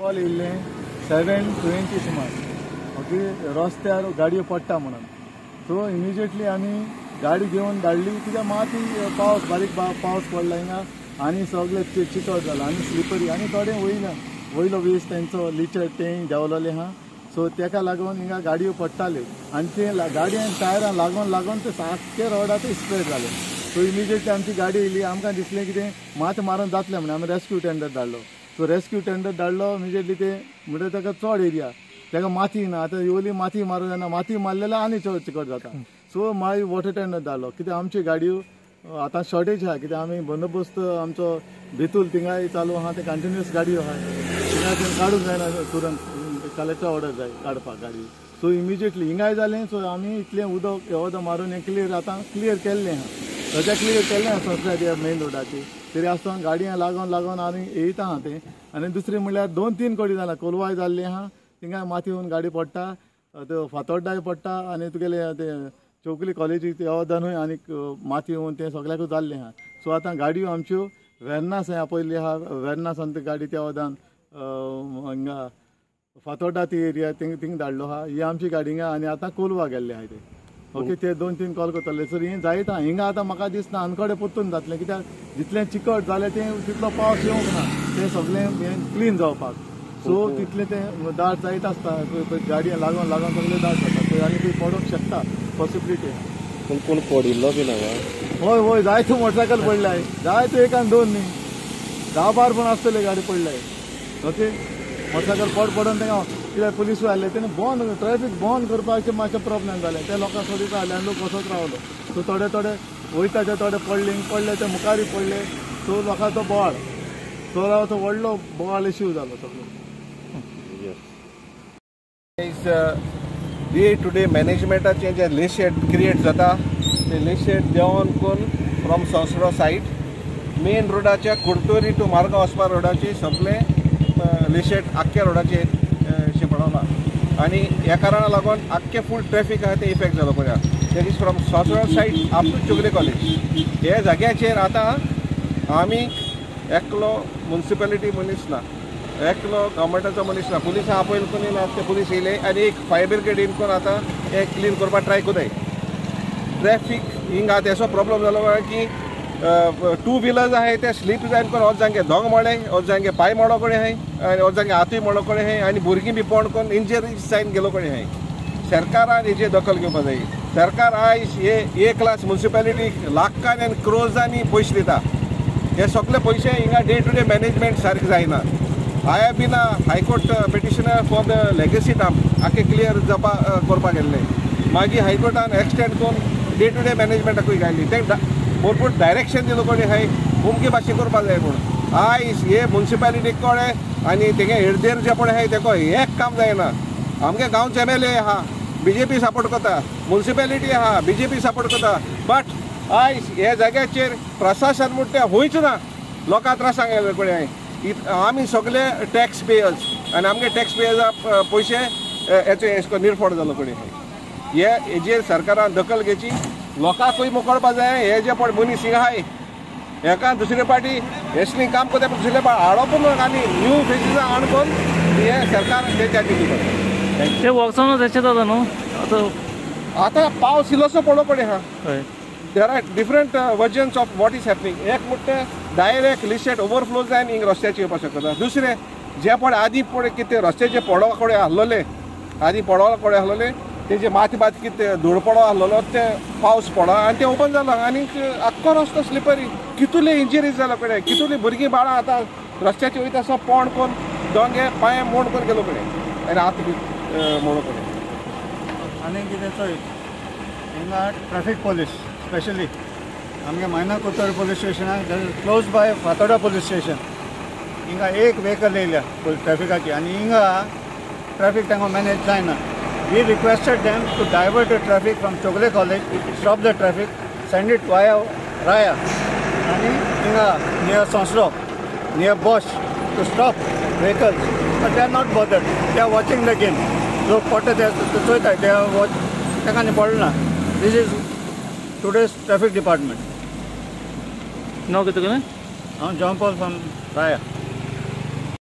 Call येयल्लें 7:20 सुमार, okay, रस्त्यार गाडयो पडटा म्हणून. सो इमिजिएटली आमी गाडी घेवन धाडली, कित्याक माती पावस बारीक पावस पडला हिंगा आनी सगळे चिकट जाला आनी स्लिपरी आनी थोडे वयना वयलो वेस्ट तेंचो लिचर तें देंवलोलें आहा. सो तेका लागून हिंगा गाडयो पडटाल्यो आनी ते गाडयेन टायरां लागून लागून ते सारके रोडार ते स्प्रेड जाले. सो इमिजिएटली आमची गाडी येयली, आमकां दिसलें कितें मात मारून जातलें म्हणून आमी रेस्क्यू टेंडर धाडलो. सो रेस्क्यू टेंडर धाडलो इमिजिएटली ते म्हणटा ताका चड एरिया ताका माती ना, आतां येवली माती मारूं जायना, माती मारलेल्या आनी चड चिकट जाता. सो मागीर वॉटर टेंडर धाडलो, कित्याक आमच्यो गाडयो आतां शॉर्टेज आहा, कित्याक आमी बंदोबस्त आमचो बेतूल थिंगाय चालू आहा, ते कंटिन्युअस गाडयो आहा, थिंगा काडूंक जायना तुरंत, कलेक्टर ऑर्डर जाय काडपाक गाडी. सो इमिजिएटली हिंगाय जालें. सो आमी इतलें उदक उदक मारून हें क्लियर आतां क्लियर केल्लें आहा, सद्या क्लियर केल्लें आहा संस्था मेन रोडाची. तरी आसतना गाडयां लागून लागून आनी येयता आहा तें. आनी दुसरें म्हणल्यार 2-3 कडेन जालां, कोलवाय जाल्लें आहा, थिंगा माती येवन गाडी पडटा, त्यो फातोड्डाय पडटा आनी तुगेले ते चौकली कॉलेजी देवदानूय आनीक माती येवन तें सगळ्याकूच जाल्लें आहा. सो आतां गाडयो आमच्यो वेर्नास आपयल्ली आहा, वेर्नासान ती गाडी देवदान हिंगा फातोड्डा ती एरिया थिंग थिंग धाडलो आहा. ही आमची गाडी हिंगा आनी आतां कोलवा गेल्ले आहा ते. ओके, ते 2-3 कॉल करतले सर हें जायत आहा. हिंगा आतां म्हाका दिसना आनकडे परतून जातलें, कित्याक जितलें चिकट जालें तें तितलो पावस येवंक ना, तें सगळें हें क्लीन जावपाक. सो तितलें तें दाट जायत आसता, गाडयें लागून लागून सगळें दाट जाता आनी ती पडूंक शकता, पॉसिबिलिटी. पूण कोण पडिल्लो बी ना? हय हय, जायते मोटरसायकल पडल्याय, जायते एक आनी दोन न्ही, 10-12 पण आसतले गाडी पडल्याय. ओके, मोटरसायकल पड पडून तेंका कित्याक पुलिसूय आयले, तेणें बंद ट्रॅफीक बंद करपाचें मातशें प्रॉब्लेम जालें, ते लोकांक सोदीत आयले आनी लोक वचत रावलो. सो थोडे थोडे वयता ते थोडे पडले पडले ते मुखारूय पडले. सो लोकांचो बोवाळ, सो तो व्हडलो बोवाळ इश्यू जालो सगळो. डे टू डे मॅनेजमेंटाचें जें लिशेट क्रिएट जाता ते लिशेट देंवन करून फ्रॉम संसडो सायड मेन रोडाच्या कुडतोरी टू मार्गांव वचपा रोडाचे सगळे लिशेट आख्ख्या रोडाचेर शिंपडला आनी ह्या कारणाक लागून आख्खे फूल ट्रॅफीक आहा ते इफेक्ट जालो पळया. That is from Sonsoddo side up to Chowgule college. हे जाग्याचेर आतां आमी एकलो मुन्सिपेलिटी मनीस ना, एकलो गव्हर्मेंटाचो मनीस ना, पुलिसां आपयल कोणी ना, ते पुलीस येयले आनी एक फायर ब्रिगेड येवन करून आतां हें क्लीन करपाक ट्राय करताय. ट्रॅफीक हिंगा आतां असो प्रॉब्लम जालो की टू व्हिलर्स आहाय ते स्लीप जायन करून ओत जांगे दोंग मोडे, ओत जांगे पांय मोडो कडेन आहाय आनी ओत जांगे हातूय मोडो कडेन आहाय आनी भुरगीं बी पोंड करून इंजरी जायन गेलो कडेन आहाय. सरकारान हेजेर दखल घेवपाक जाय. सरकार आयज हे ए क्लास मुन्सिपेलिटीक लाखांनी आनी क्रोर्सांनी पयशे दिता, हे सगळे पयशे हिंगा डे टू डे मॅनेजमेंट सारकें जायना. I have been a high court petitioner for the legacy dump आख्खे क्लियर जावपा करपाक गेल्ले, मागीर हायकोर्टान एक्सटेंड करून डे टू डे मॅनेजमेंटाकूय घायली, ते भरपूर डायरेक्शन दिलो कोणी हाय उमके भाशेन करपाक जाय म्हणून. आयज हे मुन्सिपेलिटी कळ्ळें आनी तेगे हेडदेर जे पळय आहाय तेका एक काम जायना. आमगे गांवचे एम एल ए आहा, बीजेपी सपोर्ट करता, मुन्सिपेलिटी आहा, बीजेपी सपोर्ट करता, बट आयज ह्या जाग्याचेर प्रशासन म्हणटा तें खंयच ना. लोकां त्रासांक येयले कडेन हांवें आमी सगळे टॅक्स पेयर्स आनी आमगे टॅक्स पेयर्सा पयशे हेचो एशे निर्फोड जालो कडेन. हे हेजेर सरकारान दखल घेवची, लोकांकूय मोकळपा जाय. हे जे पळय मनीस हिंगा आहाय हेका दुसरे पाटी हेसली काम करता, पूण दुसरे पाटी हाडप आनी न्यू फेसीस हाड करून हे सरकार ते दिवपाक. ते वर्कसानूच अशें जाता न्हू आतां, आतां पावस इल्लोसो पडलो कडेन आहा. There are different versions of what is happening. एक म्हणटा डायरेक्ट लिशेट ओवरफ्लो जायन हिंग रस्त्याचेर येवपाक शकता. दुसरें जे पळय आदी पळय कितें रस्त्याचे पडवा कडेन आहलोले, आदी पडवा कडेन आहलोले तेजे माती माती कितें धूळ पडो आहलोलो, ते पावस पडो आनी ते ओपन जालो आनी आख्खो रस्तो स्लिपरी. कितुले इंजरीज जालो कडेन, कितुली भुरगीं बाळां आतां रस्त्याचेर वयता आसतना पोंड करून दोंगे पांय मोड करून गेलो कडेन आनी हात बी मोडो कडेन. आनी कितें चोय हिंगा ट्रॅफीक पोलीस स्पेशली आमगे मायना कुडतरी पोलीस स्टेशनाक close by Fatorda police station हिंगा एक व्हेकल येयल्या ट्रॅफिकाची आनी हिंगा ट्रॅफीक तांकां मॅनेज जायना. We requested them to divert the traffic from Chowgule college, stop the traffic, send it via Raya आनी हिंगा near Sonsoddo, near Bosch to stop vehicles, but they are not bothered. They are watching the game. लोक पडटा ते चोयता, ते watch तांकां आनी पडना. This is today's traffic department. नांव कितें तुगेलें? हांव जॉन पॉल फ्रॉम राया.